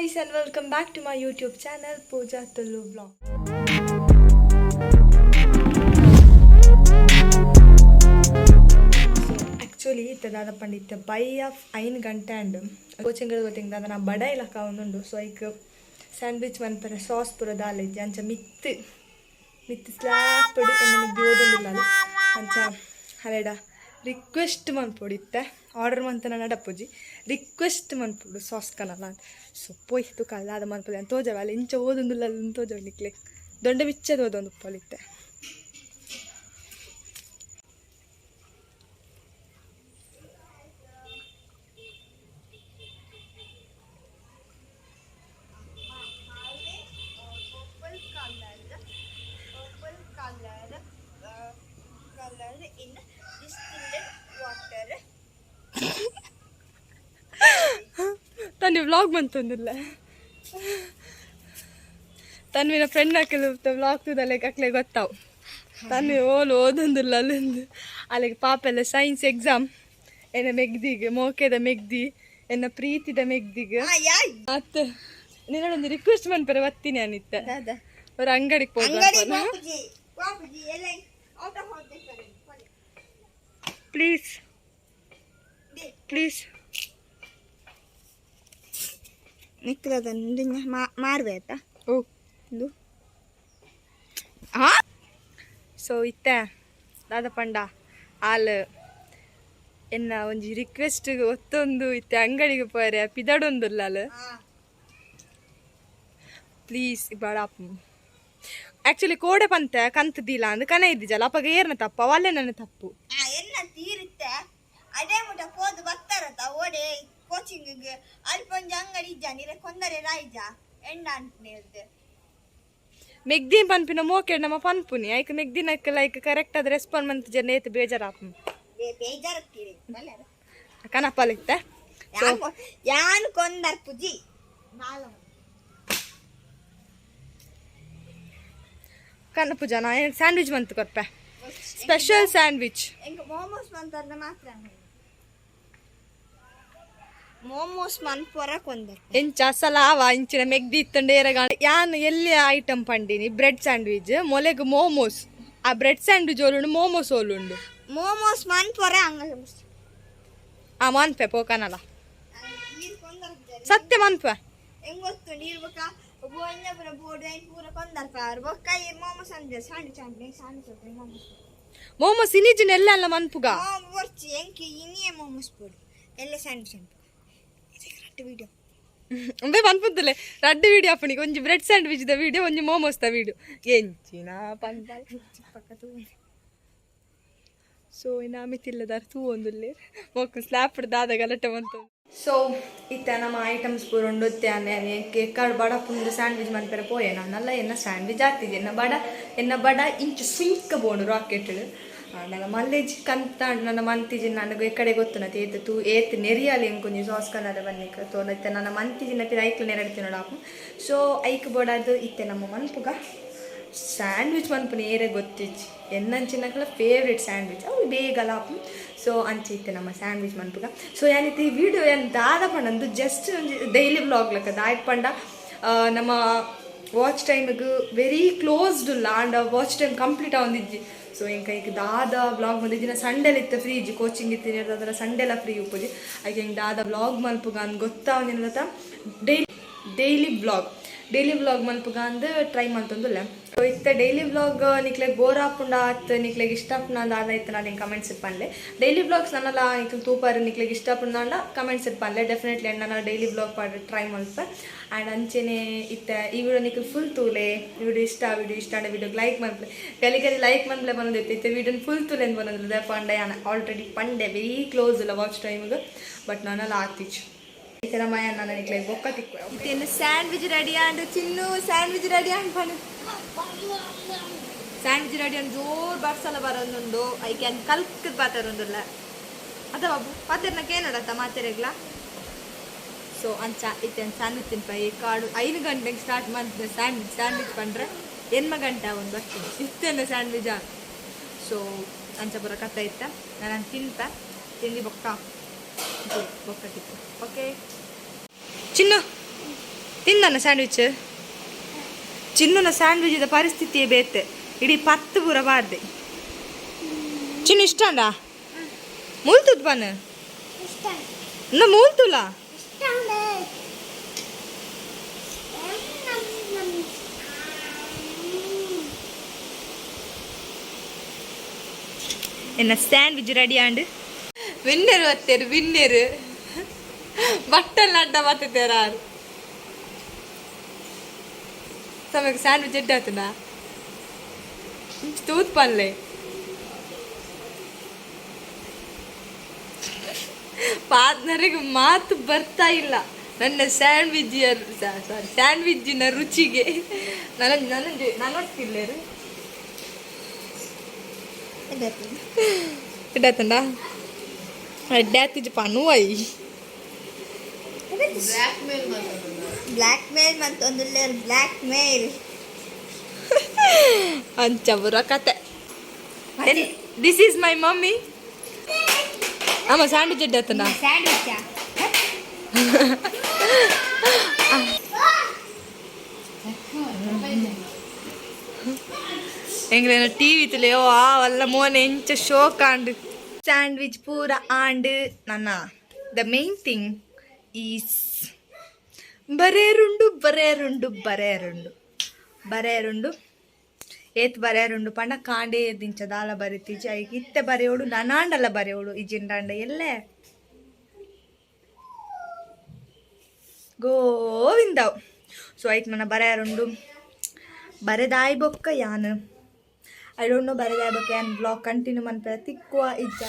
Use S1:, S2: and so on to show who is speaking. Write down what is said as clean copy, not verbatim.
S1: Guys and welcome back to my YouTube channel Pooja Tulu vlog. Actually ಇತ್ತೆ ದಾದ ಪಂಡ ಇತ್ತೆ ಬೈ ಆಫ್ 5 ಗಂಟೆ ಅಂಡ್ ಕೋಚಿಂಗ್ ಗೊತ್ತಿಂಗ್ ದಾದ ನಾ ಬಡ ಇಲಕ ಒಂದುಂಡು. ಸೊ ಐಕ್ ಸ್ಯಾಂಡ್ವಿಚ್ ಮನ್ಪರೆ ಸಾಸ್ ಪೂರ ದಾಲ ಇಜ್ಜಿ, ಅಂಚ ಮಿತ್ತು ಮಿತ್ತು ಸ್ಲ್ಯಾಪ್ ಎನ್ನ ಓದೊಂದಿಲ್ಲ ಅಂಚ ಅಲೆಡ ರಿಕ್ವೆಸ್ಟ್ ಮನ್ಪೊಡು. ಇತ್ತೆ ಆರ್ಡರ್ ಮಂತನ ನಡಪುಜಿ, ರಿಕ್ವೆಸ್ಟ್ ಮನ್ಪೊಡು ಸಾಸ್ ಕನಲ. ಸೊ ಪೋಯ್ ತುಕ ದಾದ ಮನ್ಪುದೆ ಅಂತ ತೋಜವ ಅಲ್ಲ, ಇಂಚ ಓದೊಂದುಲ್ಲ ತೋಜವ ನಿಕ್ಲೆ ದೊಂಡೆ ಬಿಚ್ಚದ ಓದೊಂದು ಉಪ್ಪಲಿತ್ತೆ.
S2: Color in distilled water.
S1: ತನ್ನ ವ್ಲಾಗ್ ಬಂತಂದಿಲ್ಲ, ತನ್ವಿನ ಫ್ರೆಂಡ್ ಹಾಕಲು ವ್ಲಾಗ್ ತೂದಲೆ ಅಕ್ಲೆ ಗೊತ್ತಾವು ತನ್ವಿ ಓಲು ಓದೊಂದಿಲ್ಲ ಅಲ್ಲಿಂದು. ಅಲ್ಲಿಗೆ ಪಾಪೆಲ್ಲ ಸೈನ್ಸ್ ಎಕ್ಸಾಮ್ ಎನ್ನ ಮೆಗ್ದಿಗೆ, ಮೋಕೆದ ಮೆಗ್ದಿ, ಎನ್ನ ಪ್ರೀತಿದ ಮೆಗ್ದಿಗೆ ಅತ್ತ ನಿನ್ನೊಂದು ರಿಕ್ವೆಸ್ಟ್ ಮನ್ಪರೆ ಬತ್ತೀನಿ ಅನಿತ್ತ ಅವ್ರ ಅಂಗಡಿಗೆ
S2: ಅಂಗಡಿ
S1: ಹೋಗಿ.
S2: ಬಾಪುಜಿ ಬಾಪುಜಿ ಎಲ್ಲ ಔಟ್ ಆಫ್
S1: ಪ್ಲೀಸ್ ಪ್ಲೀಸ್.
S2: ನಿಕ್ಕದ ಮಾರ್ಬೇತಾ?
S1: ಓ.
S2: ಇದು.
S1: ಸೊ ಇತ್ತೆ ದಾದ ಪಂಡ ಆಲ್ ಎನ್ನ ಒಂಜಿ ರಿಕ್ವೆಸ್ಟ್ ಒತ್ತೊಂದು ಇತ್ತೆ ಅಂಗಡಿಗೆ ಪೋರೆ ಪಿದಡೊಂದುಲ್ಲ ಅಲ್. ಪ್ಲೀಸ್ ಬಾಡ ಆಕ್ಚುಲಿ ಕೋಡೆ ಪಂತೆ ಕಂತ್ ದೀಲ ಅಂದ್ ಕನ ಇದ್ದಿಜಲ್ಲ, ಅಪ್ಪಗ ಏರ್ನ ತಪ್ಪು ಅವಲ್ಲೇ ನನ್ನ ತಪ್ಪು.
S2: ಎನ್ನ ತೀರುತ್ತೆ ಅದೇ ಮುಟ ಪೋದು ಬತ್ತಾರತ ಓಡೆ ಕೋಚಿಂಗ್ ಅಲ್ಪ ಒಂಜಿ ಅಂಗಡಿ ಇಜ್ಜ ನೀರೆ ಕೊಂದರೆ ರಾಯ್ಜ ಎಂಡ ಅಂಟ್ನೇರ್ದು.
S1: ಮೆಗ್ದಿನ್ ಪನ್ಪಿನ ಮೋಕೆ ನಮ್ಮ ಪನ್ಪುನಿ ಐಕ್ ಮೆಗ್ದಿನಕ್ ಲೈಕ್ ಕರೆಕ್ಟ್ ಆದ ರೆಸ್ಪಾಂಡ್ ಮಂತ್ ಜನ ಏತ್ ಬೇಜಾರಾಪ್.
S2: ಬೇಜಾರತ್ತೀರಿ.
S1: ಕನಪಲಿತ್ತೆ. ಸೊ
S2: ಯಾನ್ ಕೊಂದರ್ ಪುಜಿ ನಾಲ.
S1: ಕನಪು ಜನ ಸ್ಯಾಂಡ್ವಿಚ್ ಮಂತ್ ಕೊರ್ಪೆ, ಸ್ಪೆಷಲ್ ಸ್ಯಾಂಡ್ವಿಚ್.
S2: ಎಂಕ್ ಮೋಮೋಸ್ ಮಂತರ್ನ ಮಾತ್ರ, ಮೋಮೋಸ್ ಮನ್ಪೊರ ಕೊಂದರ್.
S1: ಎಂಚ ಅಸಲಾವ ಇಂಚಿನ ಮೆಗ್ದಿ ಇತ್ತಂಡ ಏರಗ ಯಾನ್ ಎಲ್ಲಿ ಐಟಮ್ ಪಂಡಿನಿ? ಬ್ರೆಡ್ ಸ್ಯಾಂಡ್ವಿಚ್, ಮೊಲೆಗ್ ಮೋಮೋಸ್. ಆ ಬ್ರೆಡ್ ಸ್ಯಾಂಡ್ವಿಚ್ ಓಲುಂಡು, ಮೋಮೋಸ್ ಓಲುಂಡು?
S2: ಮೋಮೋಸ್ ಮನ್ಪೊರ ಅಂಗ.
S1: ಆ ಮಾನ್ಪೆ ಪೋಕನಲ.
S2: ನೀರು ಕೊಂದರ್.
S1: ಸತ್ಯ ಮನ್ಪೆ.
S2: ಹೆಂಗ್ ಗೊತ್ತು ನೀರು ಬೊಕ್ಕ ಬೋಂಜಪುರ ಬೋರ್ಡ್ ಐನ್ ಪೂರ ಕೊಂದರ್ ಪಾರ್ ಬೊಕ್ಕ ಈ ಮೋಮೋಸ್ ಅಂದ್ರೆ ಸ್ಯಾಂಡ್ವಿಚ್ ಅಂದ್ರೆ ಸ್ಯಾಂಡ್ವಿಚ್ ಮೋಮೋಸ್.
S1: ಮೋಮೋಸ್ ಇನಿಜಿನ ಎಲ್ಲ ಅಲ್ಲ ಮನ್ಪುಗ.
S2: ವರ್ಚಿ ಎಂಕ್ ಇನಿಯೇ ಮೋಮೋಸ್ ಬೋಡು, ಎಲ್ಲ ಸ್ಯಾಂಡ್ವಿಚ್ ಅನ್ಪು ಕರೆಕ್ಟ್ ವಿಡಿಯೋ.
S1: ಉಂಬೆ ಪನ್ಪುತ್ತಲೆ ರಡ್ಡು ವಿಡಿಯೋ ಅಪ್ಪನಿಗೆ, ಒಂಜಿ ಬ್ರೆಡ್ ಸ್ಯಾಂಡ್ವಿಚ್ the video, ಒಂಜಿ ಮೋಮೋಸ್ the video. ಎಂಚಿನ ಪನ್ಪ. ಸೊ ಇನ್ನು ಅಮಿತಿಲ್ಲದಾರ ತೂ ಒಂದುಲ್ಲೆ ಮೊಕ್ಕು ಸ್ಲ್ಯಾಪ್ ದಾದ ಗಲಾಟೆ ಬಂತು. ಸೊ ಇತ್ತ ನಮ್ಮ ಐಟಮ್ಸ್ ಪೂರ ಉಂಡು ಕೇಕ್ ಬಡ ಪುಂದು ಸ್ಯಾಂಡ್ವಿಚ್ ಮನ್ಪೆರೆ ಪೋಯೆ ನಾನಲ್ಲ. ಎನ್ನ ಸ್ಯಾಂಡ್ವಿಚ್ ಆತಿದೆ, ಎನ್ನ ಬಡ ಎನ್ನ ಬಡ ಇಂಚು ಸುಂಕ ಬೋಡು ರಾಕೆಟ್. ನನ್ನ ಮಲ್ಲೇಜ್ ಕಂತ ನನ್ನ ಮಂತಿಜಿ ನನಗೆ ಈ ಕಡೆ ಗೊತ್ತು ನತಿ ಏತ್ ತೂ ಏತ್ ನೆರಿಯಾಲಿ ಎಂಕೊಂಜಿ ಸಾಸ್ ಕನ್ನಡ ಬನ್ನಿಕ್ ತೋ ಇತ್ತೆ ನನ್ನ ಮಂತಿಜಿನ ಐಕ್ಲ ನೆರಡ್ತಿ ನೋಡಾಪು. ಸೊ ಐಕ್ ಬೋಡಾದು ಇತ್ತೆ ನಮ್ಮ ಮನ್ಪುಗ ಸ್ಯಾಂಡ್ವಿಚ್ ಮನ್ಪುನ ಏರೆ ಗೊತ್ತಿಜ್ಜಿ. ಎನ್ನಂಚಿನಕಲ ಫೇವ್ರೆಟ್ ಸ್ಯಾಂಡ್ವಿಚ್ ಅವು ಬೇಗ ಲಾಪು. ಸೊ ಅಂಚೆ ಇತ್ತೆ ನಮ್ಮ ಸ್ಯಾಂಡ್ವಿಚ್ ಮನ್ಪುಗ. ಸೊ ಯಾನಿತ್ತೆ ಈ ವಿಡಿಯೋ ಏನ್ ದಾದ ಪಂಡಂದು ಜಸ್ಟ್ ಒಂಜಿ ಡೈಲಿ ವ್ಲಾಗ್ ಲೆಕ್ಕ. ದಾಯಕ್ ಪಂಡ ನಮ್ಮ ವಾಚ್ ಟೈಮಿಗೆ ವೆರಿ ಕ್ಲೋಸ್ಡ್ ಉಲ್ಲ ಆಂಡ ವಾಚ್ ಟೈಮ್ ಕಂಪ್ಲೀಟ್ ಆವೊಂದಿಜ್ಜಿ. ಸೊ ಎಂಕ ಈಗ ದಾದ ವ್ಲಾಗ್ ಬಂದಿದ್ದಿನ ಸಂಡೇಲಿ ಇತ್ತೆ ಫ್ರೀ ಇಜ್ಜಿ, ಕೋಚಿಂಗ್ ಇತ್ತೀನಿ ಅದರ ಸಂಡೆಲ ಫ್ರೀ ಉಪ್ಪುಜಿ. ಐಕ್ ಹೆಂಗೆ ದಾದ ವ್ಲಾಗ್ ಮಲ್ಪುಗ ಅಂದ್ ಗೊತ್ತಾವೊಂದಿನ daily daily vlog daily vlog ಮಲ್ಪುಗ ಅಂದ್ ಟ್ರೈ ಮಂತೊಂದುಲ್ಲೆ. ಸೊ ಇತ್ತೆ ಡೈಲಿ ವ್ಲಾಗ್ ನಿಕ್ಲೆಗ್ ಬೋರ್ ಆಪುಂಡ ಅತ್ ನಿಕ್ಲೆಗ್ ಇಷ್ಟ ಆಪುಂಡ ಅಂದ್ ದಾದ ಇತ್ತೆ ನಾನು ಕಮೆಂಟ್ಸ್ ಪನ್ಲೆ. ಡೈಲಿ ವ್ಲಾಗ್ಸ್ ನನ್ನಲ್ಲ ನಿಕ್ಲೆ ತೂಪಾರು ನಿಕ್ಲೆಗ್ ಇಷ್ಟ ಆಪುಂಡ ಕಮೆಂಟ್ಸ್ ಪನ್ಲೆ. ಡೆಫಿನೆಟ್ಲಿ ನಾನು ಡೈಲಿ ವ್ಲಾಗ್ ಪಾಡ್ ಟ್ರೈ ಮಲ್ಪೆ. ಆ್ಯಂಡ್ ಅಂಚೆನೆ ಇತ್ತೆ ಈ ವಿಡಿಯೋ ನಿಕ್ಲ್ ಫುಲ್ ತೂಲೆ. ವಿಡಿಯೋ ಇಷ್ಟ, ವಿಡಿಯೋ ಇಷ್ಟ ಆಂಡ ವಿಡಿಯೋಗೆ ಲೈಕ್ ಮನ್ಪಲೆ. ಗಲಿ ಗಲಿ ಲೈಕ್ ಮನ್ಪಲೆ ಬಂದಿತ್ತು, ಇತ್ತೆ ವಿಡಿಯೋನ ಫುಲ್ ತೂಲೆ ಅಂತ ಬಂದಿಲ್ಲ ಪಂಡೆ. ಯಾನ್ ಆಲ್ರೆಡಿ ಪಂಡೆ ವೆರಿ ಕ್ಲೋಸ್ ಇಲ್ಲ ವಾಚ್ ಟೈಮ್ಗೆ, ಬಟ್ ನಾನೆಲ್ಲ ಆತಿಚ್ಚು ಈ ಥರ ಮಯ ನಾನು ನಿಕ್ಲೆ ಬೊಕ್ಕ ತಿಕ್ಕು. ಇತ್ತೇನು ಸ್ಯಾಂಡ್ವಿಚ್ ರೆಡಿ ಆಂಡ್ ಚಿನ್ನು ಸ್ಯಾಂಡ್ವಿಚ್ ರೆಡಿ ಆಂಡ್ ಪಣು ಸ್ಯಾಂಡ್ವಿಚ್ ರೆಡಿ ಆಂಡ್ ಜೋರ್ ಬರ್ಸಲ ಬರೋದುಂಡು. ಐಕೆ ಅನ್ ಕಲ್ಕದ್ ಬಾತಾರೊಂದುಲ್ಲ ಅದ ಬಾಬು ಪಾತೆರ್ನಕ್ಕೆ ಏನೋಡತ್ತ ಮಾತೆರೆಗ್ಲ. ಸೊ ಅಂಚ ಇತ್ತೆ ಸ್ಯಾಂಡ್ವಿಚ್ ತಿನ್ಪ. ಈ ಕಾಡು 5 ಗಂಟೆಗೆ ಸ್ಟಾರ್ಟ್ ಮಾಡ್ತದೆ ಸ್ಯಾಂಡ್ವಿಚ್. ಸ್ಯಾಂಡ್ವಿಚ್ ಪಂಡ್ರೆ ಎನ್ಮ ಗಂಟೆ ಒಂದು ಬರ್ತೀನಿ ಇತ್ತೇನೆ ಸ್ಯಾಂಡ್ವಿಚ್. ಸೊ ಅಂಚ ಬರೋ ಕತ್ತ ಇತ್ತ ನಾನು ತಿಂತ ತಿಂಡಿ ಬೊಕ್ಕ ಬೊಕ್ಕ ತಿಕ್ಕು. ಓಕೆ ಚಿನ್ನು. ತಿಂದನ ಸ್ಯಾಂಡ್ವಿಚ್ ಚಿನ್ನುನ ಸ್ಯಾಂಡ್ವಿಚ್ ಪರಿಸ್ಥಿತಿಯೇ ಬೇತೆ ಇಡೀ ಪತ್ತು ಪೂರ ಬಾರ್ದೆ ಚಿನ್ನು ಇಷ್ಟಂಡ ಮುಲ್ತುದ್ ಬನ್
S2: ಇಷ್ಟ
S1: ಇನ್ನ ಮೂಲ್ತುಲ
S2: ಇಷ್ಟ.
S1: ಎನ್ನ ಸ್ಯಾಂಡ್ವಿಚ್ ರೆಡಿ ಆಂಡ್ ವಿನ್ನರ್ ಬತ್ತೇರು ವಿನ್ನರ್ ಬಟ್ಟಲ್ ಅಡ್ಡ ಬತ್ತೇರಾರು ಸಮಯಕ್ಕೆ ಸ್ಯಾಂಡ್ವಿಚ್ ಎಡ್ಡೆ ಆತನ ತೂತ್ ಪಲ್ಲೆ ಪಾರ್ಟ್ನರಿಗೆ ಮಾತು ಬರ್ತಾ ಇಲ್ಲ ನನ್ನ ಸ್ಯಾಂಡ್ವಿಚ್ ಸಾರಿ ಸ್ಯಾಂಡ್ವಿಚ್ಚಿನ ರುಚಿಗೆ. ನನ್ನ ನನ್ನ ನಾನು ನೋಡ್ತಿಲ್ಲೇರು ಎಡ್ಡಾತಂಡ ಎಡ್ಡಾತಿಜ್ ಪನು I.
S2: Black ಮೇಲ್ ಮತ್ತೊಂದು ಬ್ಲ್ಯಾಕ್ ಮೇಲ್.
S1: ಅಂಚ ಬುರ ಕತೆ. This is my mummy. ಅಮ್ಮ ಸ್ಯಾಂಡ್ವಿಚ್ ಎಡ್ಡಾತಂಡ?
S2: ಸ್ಯಾಂಡ್ವಿಚ್.
S1: ಎಂಗ್ಲೇನ ಟಿವಿ ತುಲೆಯೋ ಆ ವಲ್ಲ ಮೋನೆ ಎಂಚ ಶೋಕ್ ಆಂಡ್ ಸ್ಯಾಂಡ್ವಿಚ್ ಪೂರ ಆಂಡ್. ನನ್ನ the main thing is ಬರೇರುಂಡು ಬರೇರುಂಡು ಬರೇರುಂಡು ಬರೇರುಂಡು ಏತ್ ಬರೇರುಂಡು ಪಂಡ ಕಾಂಡೆ ದಿಂಚ ದಾಲ ಬರಿತೀಜಿ. ಐಕ್ ಇತ್ತೆ ಬರೆಯೋಡು ನನಾಂಡಲ ಬರೆಯೋಡು ಇಜಿಂಡಾಂಡ ಎಲ್ಲೆ ಗೋವಿಂದ. ಸೊ ಐಕ್ ನನ್ನ ಬರೆಯರುಂಡು ಬರೆದಾಯ್ ಬೊಕ್ಕ ಯಾನ್ I don't know ಬರೆದಾಯ್ ಬೊಕ್ಕ ಯಾನ್ ಬ್ಲಾಗ್ ಕಂಟಿನ್ಯೂ ಮನ್ಪೆ ತಿಕ್ಕುವ ಇಜ್ಜ.